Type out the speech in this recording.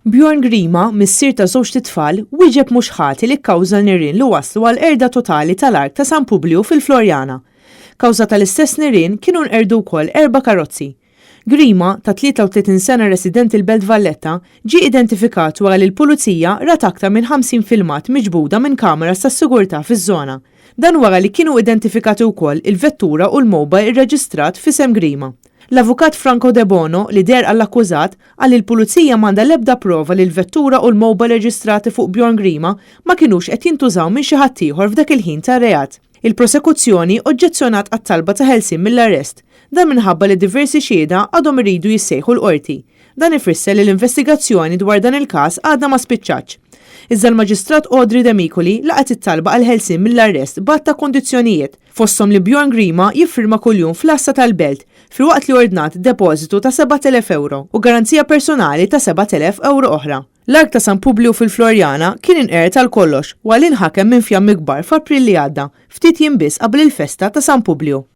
Bjorn Grima, missier ta' żewġt itfal, wieġeb mhux ħati li kkawża nirien li wasslu għall-qerda totali tal-Ark ta' San Publiju fil-Floriana. Kawża tal-istess nirien kienu nqerdu wkoll erba' karozzi. Grima, ta' 33 sena residenti l-Belt Valletta, ġie identifikat wara li l-Pulizija rat aktar minn 50 filmat miġbuda minn kameras tas-sigurtà fiż-żona. Dan wara li kienu identifikati wkoll il-vettura u l-mobile irreġistrat f'isem Grima. L-Avukat Franco Debono, li deher għall-akkużat, qal li l-Pulizija m'għandha l-ebda prova li l-vettura u l-mobile reġistrati fuq Bjorn Grima ma kinux qed jintużaw minn xi ħaddieħor f'dak il-ħin tar-reat. Il-Prosekuzzjoni oġġezzjonat għat-talba ta' ħelsien mill-arrest. Dan minħabba li diversi xhieda għadhom iridu jissejħu l-Qorti. Dan ifisser li l-investigazzjoni dwar dan il-każ għadha ma spiċċatx. Iżda l-Maġistrat Audrey Demicoli laqgħet it-talba għall-ħelsien mill-arrest b'għadd ta' kundizzjonijiet, fosthom li Bjorn Grima jiffirma kuljum fl-għassa tal-Belt, filwaqt li ordnat depożitu ta' 7,000 ewro u garanzija personali ta' 7,000 ewro oħra. L-Ark ta' San Publiju fil-Floriana kien inqered għal kollox wara li nħakem minn fjammi kbar f'April li għadda, ftit jiem biss qabel il-festa ta' San Publiju.